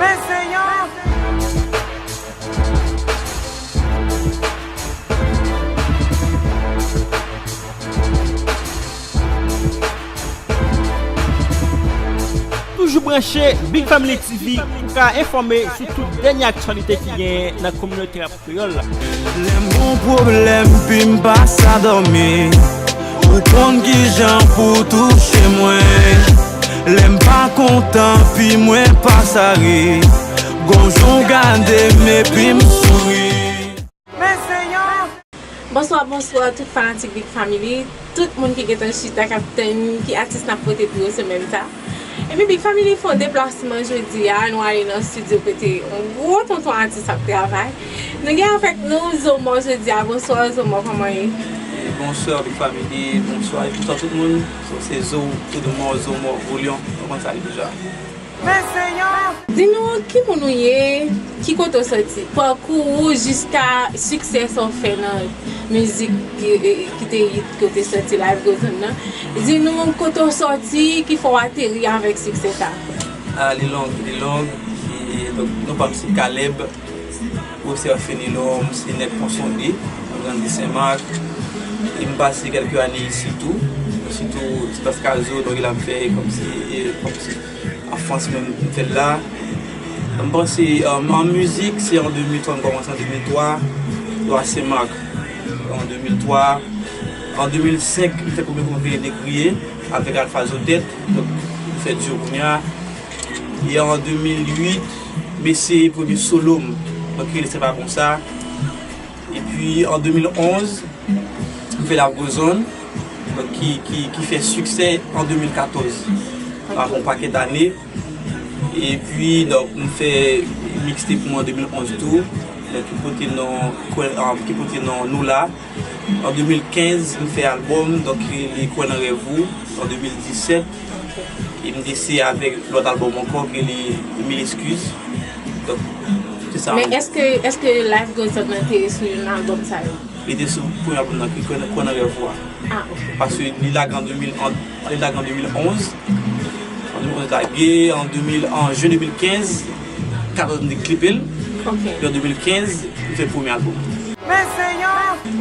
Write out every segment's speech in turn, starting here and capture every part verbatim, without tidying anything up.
Men Senyè! Toujou branche Big Family T V pou ka enfòme sou tout dènye aktyalite ki genyen nan kominote rap kreyòl la. Lè m gon pwoblèm, pi m pa sa dòmi. Ou konn kijan pou touche mwen. Lè m pa kontan, pi mwen pa sa ri. Gon jan w gade m, epi m souri. Men Senyè! Bonswa, bonswa, tout fanatik Big Family, tout moun ki gentan chita k ap tann ki atis n ap pote pou yo semèn sa. Epi Big Family fè yon deplasman jodi a, nou ale nan estidyo kote yon gwo tonton atis ap travay. Nou gen avèk nou Zomò jodi a. Bonswa Zomò, kòman ye? E bonswa Big Family, bonswa, e bonswa tout moun. So, se Zo, tout moun, Zomò, Gwo Lyon, nou konn sa ye deja. Men Senyè! Di nou ki moun ou ye, ki kote w soti, pakou ou jiska siksè sa w fè nan mizik ki, ki te hit ke w te soti, Life Goes On nan. Di nou kote w soti, ki fè w ateri avèk siksè sa. A, li long, li long. E, donk, non pa m se Caleb, pwofesè Fenelon, m se nèg Pon Sonde, mwen grandi Senmak. E m pase kèlke ane isi tou, sitou ti paskazo, donk la m fè kòmsi, e, kòmsi an Frans menm, m fè l la. M panse, um, an mizik, se an de mil twa, m kòmanse an de mil twa, twa Senmak, an de mil twa. An de mil senk, m fè premye konpozisyon Negriye avèk Alpha Zotèt, donk, m fè duo kounye a. E an de mil uit, m eseye premye solo m, donk, ki rele Se Pa Konsa. Epi, an de mil onz, m fè Life Goes On, donk, ki, ki, ki fè siksè an de mil katòz, apre yon pakèt ane. Epi, donk, m fè mixtape mwen an de mil onz tou, donk, ki pote non, kwen, ah, ki pote non Nou La. An de mil kenz, m fè albòm, donk, ki rele Kwè nan Rèv Ou, an de mil disèt. E m te eseye avèk lòt albòm ankò, ki rele Mille Excuses. Donk, se sa. Men èske, èske Life Goes On nan te sou youn nan albòm sa yo? Li te sou premye albòm nan, ki Kwè nan, Kwè nan Rèv Ou a. Ah, ok. Paske li lage an de mil, an, li lage an de mil onz. An de mil onz lage, an de mil, an jen de mil kenz, katòz m te klipe l. Ok. Epi an de mil kenz, m fè premye albòm. Men Senyè!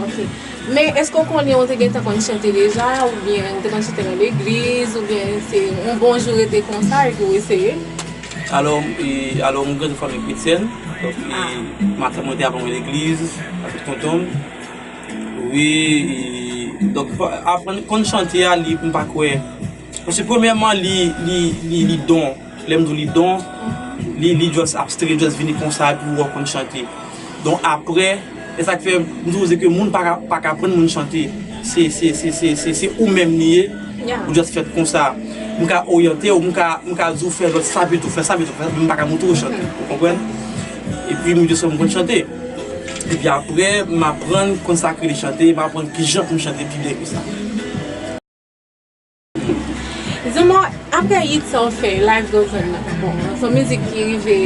Ok. Men èske w konnen ou te gentan konn chante deja, oubyen ou te konn chante nan legliz, oubyen se yon bon jou rete konsa epi w eseye? Alò, e, alò, mwen grandi fanmi kretyèn. Donk, e, matant mwen te ap anmwen legliz, avèk tonton m. Wi, e, donk, aprann konn chante a, li, m pa kwè. Paske premyèman, li, li, li, li don. Lè m di w li don, li, li just abstre, li just vini konsa, epi w konn chante. Donk, apre, e sa k fè, m toujou di ke moun pa ka, pa ka aprann moun chante. Se, se, se, se, se, se ou menm li ye. Yeah. Ou just fèt konsa. M ka oryante w, m ka, m ka di w fè lòt sa pito, fè sa pito, fè, m pa ka montre w chante. Ou konprann? Epi m di w m konn chante. Epi apre, m aprann konn sa k rele chante, m aprann kijan pou m chante pi byen ke sa. Zomò, apre hit sa w fè, Life Goes On nan, bon, se yon mizik ki rive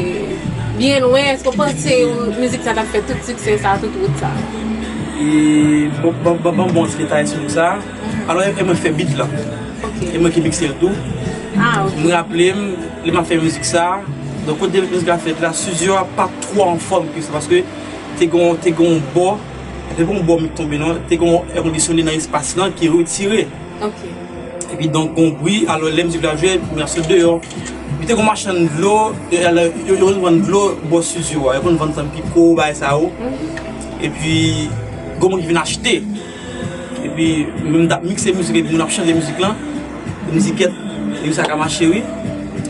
byen lwen. Èske w panse mizik sa t ap fè tout siksè sa, tout wout sa? E, bon, bon, bon, bon, bon, se detay sou sa. Mhm. Alò, e, e mwen fè beat la. Ok. E mwen ki mikse l tou. Ah, ok. Mwen raple m, lè m ap fè mizik sa, donk, kote mizik la fèt la, estidyo a pa twò anfòm ke sa, paske te gon, te gon bò, te gon bò m tonbe non, te gon èkondisyone nan espas lan ki retire. Ok. Epi donk, gon bri, alò, lè mizik la jwe, m ap sot deyò. Epi te gon machann dlo, e, alò, yo, yo konn vann dlo bò estidyo a, yo konn vann tann piko, bagay sa yo. Mhm. Epi, gon moun ki vin achte. Epi, mwen m t ap mikse mizik, epi moun ap chante mizik lan. M di kèt, epi sa ka mache, wi.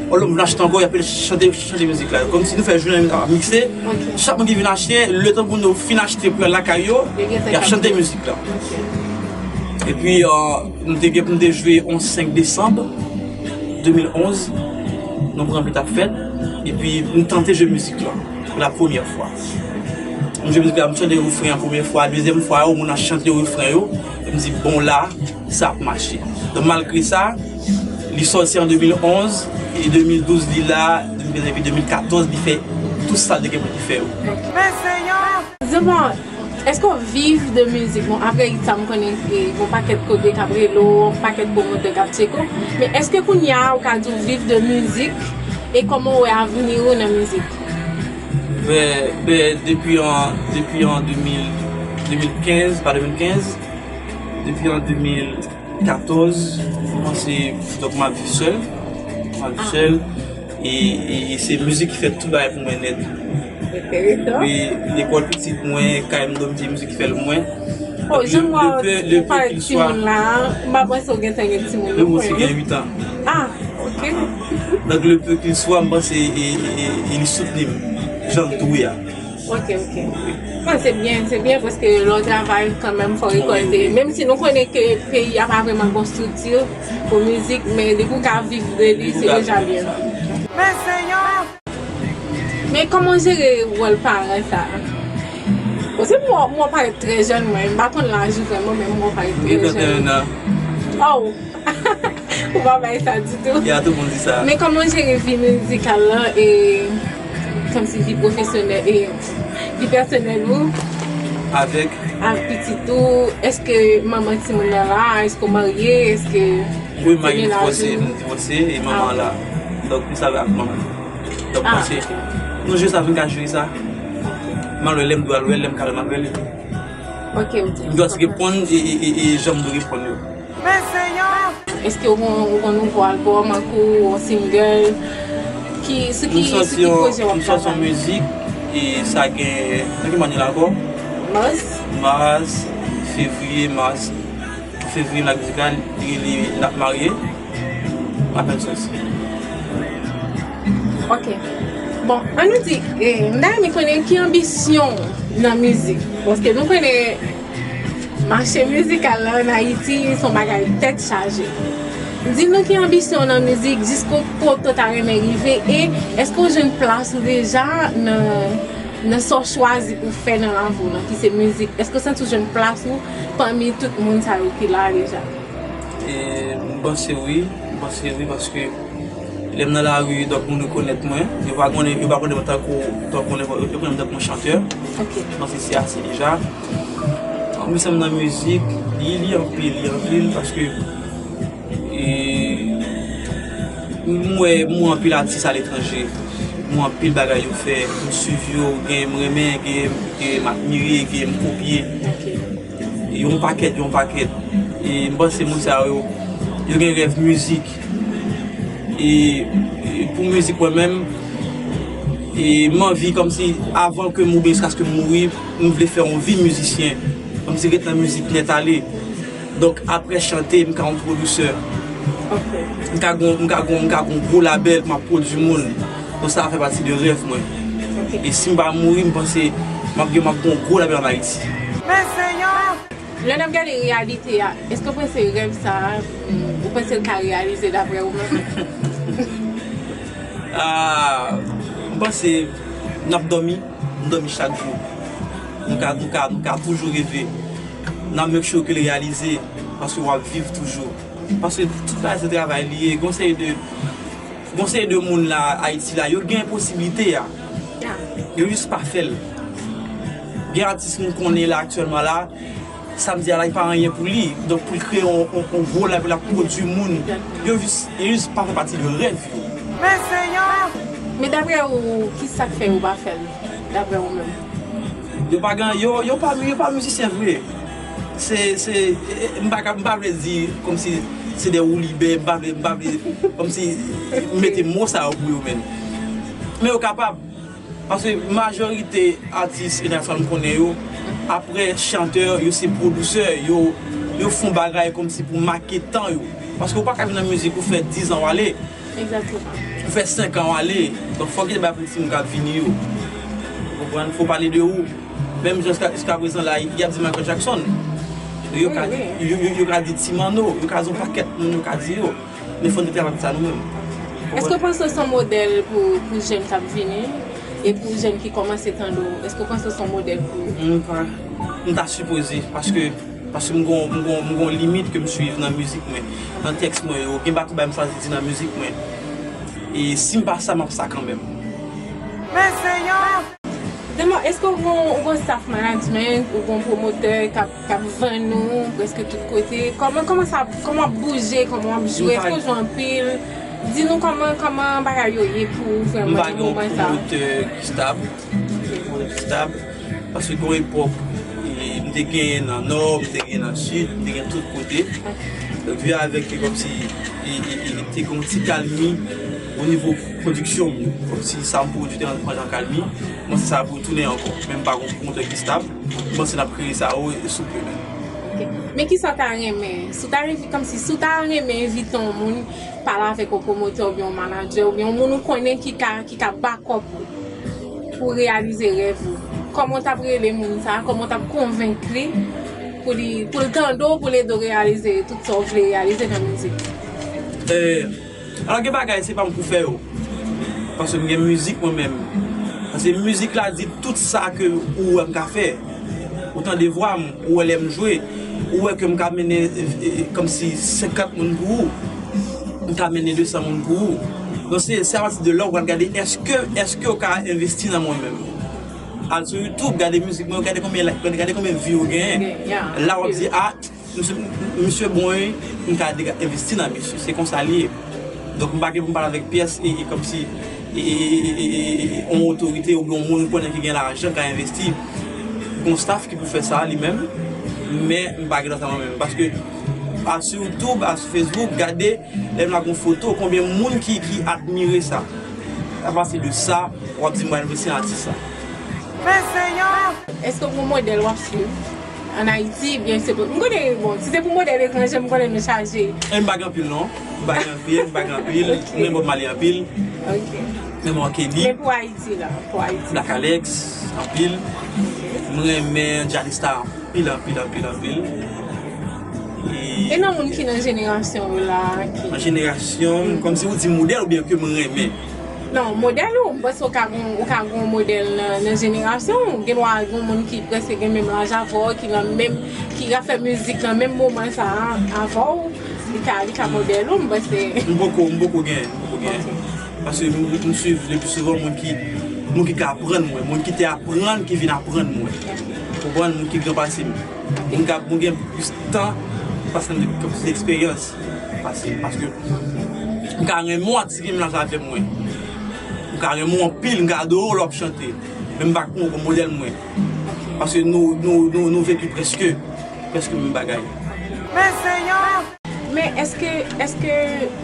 Yon lòt moun vin achte ankò, y ap chante, chante mizik la. Kòmsi nou fè jounen an ap mikse. Ok. Chak moun ki vin achte, letan pou nou fin achte pou y al lakay yo, y ap chante mizik la. Ok. Epi, euh, nou te gen pou nou te jwe yon senk desanm de mil onz, nan Gran Pit ap fèt. Epi, nou tante jwe mizik la pou la premyè fwa. M jwe mizik la, m chante refren an premyè fwa, dezyèm fwa, yo, moun ap chante refren yo. M di, bon, la, sa ap mache. Donk, malgre sa, li sòti an de mil onz, e de mil douz li la, de mil kenz epi de mil katòz li fè tout sa l te gen pou li fè yo. Men Senyè! Zomò, èske w viv de mizik? Bon, apre hit sa, m konnen, e, gon pakèt kote k ap rele w, pakèt pwomotè k ap tcheke w. Men èske kounye a, ou ka di w viv de mizik? E kòman w wè avni w nan mizik? Ben, ben, depi an, depi an de mil, de mil kenz, pa de mil kenz, depi an de mil katòz, mwen se, donk, m ap viv sèl. M ap viv sèl. E, e, e se mizik ki fè tout bagay pou mwen nèt. Enteresan. Epi, lekòl pitit mwen, kay m dòmi, se mizik ki fè l pou mwen. Oh, jan m wè w parèt timoun la, m pa panse w gentan gen timoun non. Mwen gen uit an. Ah, ok. Donk, le peu qu'il soit, m panse e, e, e, e li soutni m, jan m tou ye a. Ok, ok. Bon, se byen, se byen, paske lè w travay kanmenm, fò w rekòlte. Wi, wi. Menm si nou konnen ke peyi a pa vrèman gon estrikti pou mizik, men depi w ka viv de li, se deja byen. Men Senyè! Men kòman w jere wòl paran sa a? Paske m wè w parèt trè jèn, mwen, m pa konn laj ou vrèman, men m wè w parèt trè jèn. Gen trannteyen an. Oh! Ou pa bay sa ditou. Ya, tout moun di sa. Men kòman w jere vi mizikal lan e kòmsi vi pwofesyonèl e vi pèsonèl ou? Avèk? Ak pitit ou, èske manman timoun nan la? Èske w marye? Èske... Wi, m marye, m divòse, m divòse e manman an la. Donk, m save ak manman. Donk, panse, nou jis ap vin ka jere sa. M al wè lè m dwe al wè l, lè m ka wè l, m ap wè l. Ok, ok. M dwe reponn e, e, e, e jan m dwe reponn yo. Men Senyè! Èske w gon, w gon nouvo albòm an kou, yon single? Ki, sou ki, sou ki pwojè w ap travay? M sòti yon mizik, e sa gen, nan ki mwa nou ye la ankò? Mas. Mas, fevriye, mas. Fevriye, m ak Dika, li rele N ap marye. M apèn sòti. Ok. Bon, ann nou di, eh, m ta renmen konnen ki anbisyon w nan mizik. Paske nou konnen mache mizikal la ann Ayiti, se yon bagay tèt chaje. Di nou ki anbisyon w nan mizik, jisko kote w ta renmen rive, e èske w jwenn plas ou deja nan, nan sa w chwazi pou w fè nan lavi w lan, ki se mizik? Èske w santi w jwenn plas ou pami tout moun sa yo ki la deja? E, m panse wi, m panse wi, paske lè m nan lari, donk moun rekonèt mwen. Yo pa konnen, yo pa konnen mwen tankou, tankou nenpòt, yo konnen mwen tankou yon chantè. Ok. M panse se ase deja. Anbisyon m nan mizik, li, li anpil, li anpil, paske, e, m wè, m wè anpil atis aletranje. M wè anpil bagay yo fè. M swiv yo, gen m renmen, gen, gen m admire, gen m kopye. Ok. Yon pakèt, yon pakèt. E m panse moun sa yo, yo gen rèv mizik. E, e pou mizik mwen menm, e m anvi kòmsi avan ke m, oubyen jiskaske m mouri, m vle fè yon vi mizisyen. Kòmsi ret nan mizik nèt ale. Donk, apre chante, m ka yon pwodisè. Ok. M ka gon, m ka gon, m ka gon gwo labèl pou m ap pwodui moun. Donk, sa fè pati de rèv mwen. Ok. E si m pa mouri, m panse m ap gen, m ap gen yon gwo labèl ann Ayiti. Men Senyè! Lè n ap gade reyalite a, èske w panse rèv sa a, ou panse l ka reyalize daprè ou menm? Ah, m panse n ap dòmi, m dòmi chak jou. Nou ka, nou ka, nou ka toujou reve. N ap make sure ke l reyalize, paske w ap viv toujou. Paske tout bagay se travay li ye. Gon seri de, gon seri de moun la, Ayiti la, yo gen posiblite a. Yo jis pa fè l. Gen atis m konnen la aktyèlman la, sa m di a la, li pa anyen pou li. Donk, pou l kreye yon, yon, yon gwo labèl, l ap pwodui moun. Yo jis, yo jis pa fè pati de rèv yo. Men Senyè! Men daprè ou, ki sa k fè yo pa fè l? Daprè ou menm? Yo pa gen, yo, yo pa, yo pa mizisyen vre. Se, se, e, e, m pa ka, m pa vle di kòmsi se de woulibè, m pa vle, m pa vle kòmsi mete mo sa yo pou yo menm. Men yo kapab. Paske majorite atis entènasyonal m konnen yo, apre chantè, yo se pwodisè, yo, yo fè yon bagay kòmsi pou make tan yo. Paske ou pa ka vin nan mizik ou fè diz an w ale. Egzakteman. Ou fè senk an w ale. Donk fòk gen de bagay pou timoun k ap vini yo. Ou konprann? Fò pale de ou. Menm jan jiska, jiska prezan la, y ap di Michael Jackson. Yo ka di, yo, yo, yo ka di Ti Manno, yo ka di yon pakèt moun, yo ka di yo. Men fò n te travay pou sa nou menm. Èske w panse w se yon modèl pou, pou jèn k ap vini e pou jèn ki kòmanse tande w? Èske w panse w se yon modèl pou yo? M pa, m ta sipoze, paske, paske m gon, m gon, m gon limit ke m swiv nan mizik mwen, nan tèks mwen yo. Gen pa tout bagay m chwazi di nan mizik mwen. E si m pa sa, m ap sa kanmenm. Men Senyè! Dema, èske w gon, w gon staff management, w gon pwomotè k ap, k ap vann ou prèske tout kote? Kòman, kòman sa, kòman w ap bouje, kòman w ap jwe? Èske w jwe anpil? Di nou kòman, kòman bagay yo ye pou ou vrèman nan moman sa. M pa gen yon pwomotè ki stab. Ki stab. Paske gen yon epòk, e, m te genyen nan Nò, m te genyen nan Sid, m te genyen tout kote. Donk, vin avèk, e, kòmsi, e, e, e, te gen yon ti kalmi o nivo pwodiksyon m yo. Kòmsi sa m pwodui te rann pran jan kalmi. Mwen, se sa pou tounen ankò. Men m pa gen yon pwomotè ki stab. M panse n ap kreye sa, o, e, sou ple menm. Ok. Men kisa w ta renmen? Si w ta renmen, kòmsi, si w ta renmen envite yon moun, pale avèk yon pwomotè oubyen yon manadjè oubyen yon moun ou konnen ki ka, ki ka back up ou pou w reyalize rèv ou. Kòman w t ap rele moun sa a? Kòman w t ap konvenk li pou li, pou l tande w, pou l ede w reyalize tout sa w vle reyalize nan mizik? E, alò, gen bagay, se pa m pou fè yo. Paske m gen mizik mwen menm. Paske mizik la di tout sa ke ou wè m ka fè. Ou tande vwa m, ou wè lè m jwe, ou wè ke m ka mennen, e, e, kòmsi senkant moun pou ou. M ka mennen de san moun pou ou. Donk, se, se apati de la ou pral gade, èske, èske w ka envesti nan mwen menm. Al sou YouTube, gade mizik mwen, gade konbyen like, gade konbyen view ou genyen. La, w ap di, a, Misye, misye bon, wi, m ka deja envesti nan misye. Se konsa li ye. Donk, m pa gen pou m pale avèk pyès e, e kòmsi e, e, e, e, e, yon otorite oubyen yon moun m konnen ki gen lajan ka envesti. Gon staff ki pou fè sa li menm, men m pa gen tan sa mwen menm. Paske al sou YouTube, al sou Facebook, gade, lè m lage yon foto, konbyen moun ki, ki admire sa. Apati de sa, w ap di m pral envesti nan atis sa. Men se yon Èske w gen yon modèl w ap swiv? Ann Ayiti, byen se pou, m konnen, bon, si se pou modèl etranje, m konnen nou chaje. E m pa gen anpil, non. M pa gen anpil, m pa gen anpil. Ok. M renmen Bob Marley anpil. Ok. M renmen R. Kelly. Men pou Ayiti, la, pou Ayiti. Black Alex, anpil. Ok. M renmen Djadista anpil, anpil, anpil, anpil. E nan moun ki nan jenerasyon w la, ki Nan jenerasyon m, kòmsi ou di modèl oubyen ke m renmen? Non, modèl ou, m panse ou ka gon, ou ka gon modèl nan, nan jenerasyon ou. Gen dwa gen moun ki prèske gen menm laj avè w, ki nan menm, ki ap fè mizik nan menm moman sa a avè w, li ka, li ka modèl ou, m panse. M poko, m poko gen, m poko gen. Ok. Paske m, m swiv le pli souvan moun ki, moun ki ka aprann mwen, moun ki te aprann, ki vin aprann mwen. Konprann? Moun ki gran pase m. Moun ki, moun gen plis tan, pase m, plis eksperyans pase m. Paske m ka renmen w atire m laj avè mwen. M ka renmen w anpil, m ka adore w lè w ap chante. Men m pa konn w kòm modèl mwen. Paske nou, nou, nou, nou veki prèske, prèske menm bagay. Men se yon Men èske, èske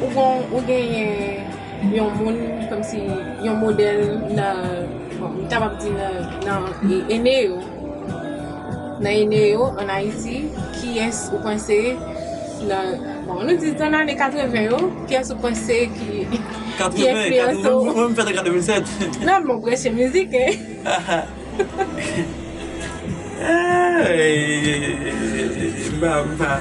ou gon, ou genyen yon moun, kòmsi yon modèl nan, bon, m kapab di nan, nan e, ene yo, nan ene yo, ann Ayiti, kiyès ou panse nan, bon, nou di nan ane katreven yo, kiyès ou panse ki, ki Katreven, enfliyanse katreven, w? Mwen, mwen m fèt an katreven sèt. Non, men w preche mizik, hein. M pa, m pa.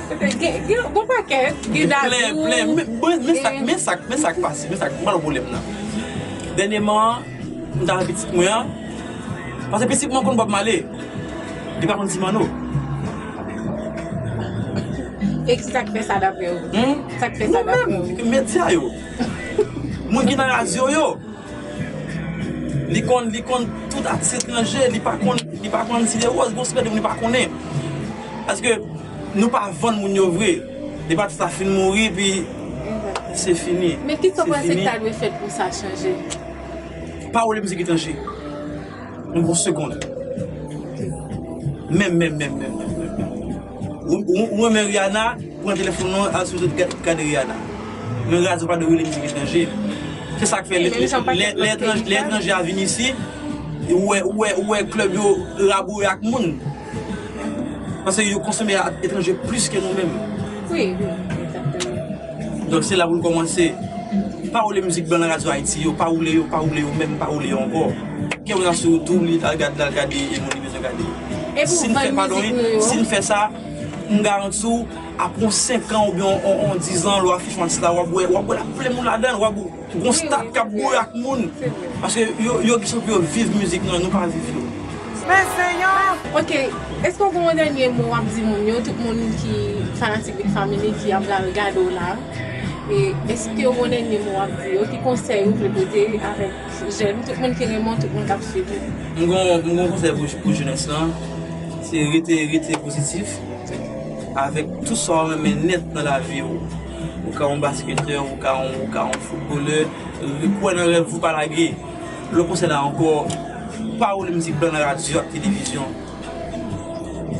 Gen, gen, gon pakèt, gen Dadou. Plen, plen. Men, men, men sa, men sa, men sa k pase, men sa, m pa nan pwoblèm nan. Dènyèman, m t avèk pitit mwen an, paske pitit mwen konn Bob Marley, li pa konn Ti Manno. E ki sa k fè sa daprè ou? Hmm? Sa k fè sa daprè ou? Nou menm, medya yo. Moun ki nan radyo yo. Li konn, li konn tout atis etranje, li pa konn, li pa konn Ti Derose, gon seri de moun li pa konnen. Paske nou pa vann moun yo vre. Depi atis la fin mouri, epi se fini. Men kisa w panse ki ta dwe fèt pou sa chanje? Pawòl mizik etranje. Yon bon segonn. Menm, menm, menm, menm, menm, menm. Ou, ou, ou renmen Rihanna, pran telefòn nan, al sou YouTube, gad, gade Rihanna. Men radyo pa dwe rele mizik etranje. Se sa k fè lè, lè, lè etranje, lè etranje a vin isi, ou wè, ou wè, ou wè klèb yo raboure ak moun. Paske yo konsome etranje plis ke nou menm. Wi, wi, egzakteman. Donk se la pou l kòmanse. Pa woule mizik blan nan radyo Ayiti yo, pa woule yo, pa woule yo menm, pa woule yo ankò. Kè w nan sou YouTube, li al gad, al gade e moun li bezwen gade. Si n fè, padon wi, si n fè sa, m garanti w, apre yon senk an oubyen yon, yon, yon diz an, lè w afich yon atis la, w ap wè, w ap wè l ap plen moun ladan l, w ap wè gon stat k ap boure ak moun. Paske yo, yo gen chans pou yo viv mizik nan, nou pa viv yo. Men se yon Ok, èske w gen yon dènye mo w ap di moun yo, tout moun ki fanatik Big Family ki ap pral gade w la? E èske w gen yon dènye mo w ap di yo? Ki konsèy ou vle pote avèk jèn, tout moun ki renmen w, tout moun k ap swiv ou? M gen, m gen yon konsèy pou, pou jenès lan, se rete, rete pozitif avèk tout sa w renmen nèt nan lavi w. Ou ka yon basketè, ou ka yon, ou ka yon foutbolè. Kwè nan rèv ou, pa lage. Lè w konsènan ankò, pa woule mizik blan nan radyo ak televizyon.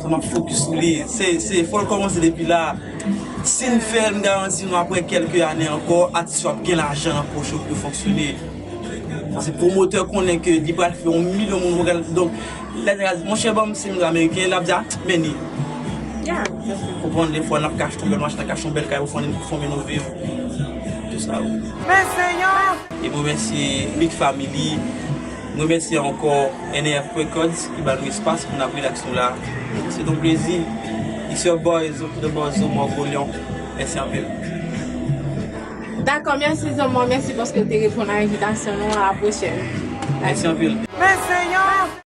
Sa m ap fokis sou li. Se, se, fò l kòmanse depi la. Si n fè l, m garanti nou, apre kèlke ane ankò, atis yo ap gen lajan nan pòch yo pou yo fonksyone. Paske pwomotè konnen ke li pral fè yon milyon moun wè l. Donk, lè nèg la di, "Monchè, ban m senk mil ameriken," l ap di, "Ah, men ni." Konprann, defwa, n ap ka achte yon bèl machin, n ap ka achte yon bèl kay pou fè yon, fè yon renove. Tout sa, wi. Men se yon E mwen remèsye Big Family. Mwen remèsye ankò N A F Records ki ba nou espas pou n ap rilaks nou la. Se yon plezi. It's your boy, Zo to the boss, Zo Morgolion. Mèsi anpil. Dakò, mèsi Zo Mò, mèsi paske w te reponn a envitasyon nou. A la pwochèn. Mèsi anpil. Men se yon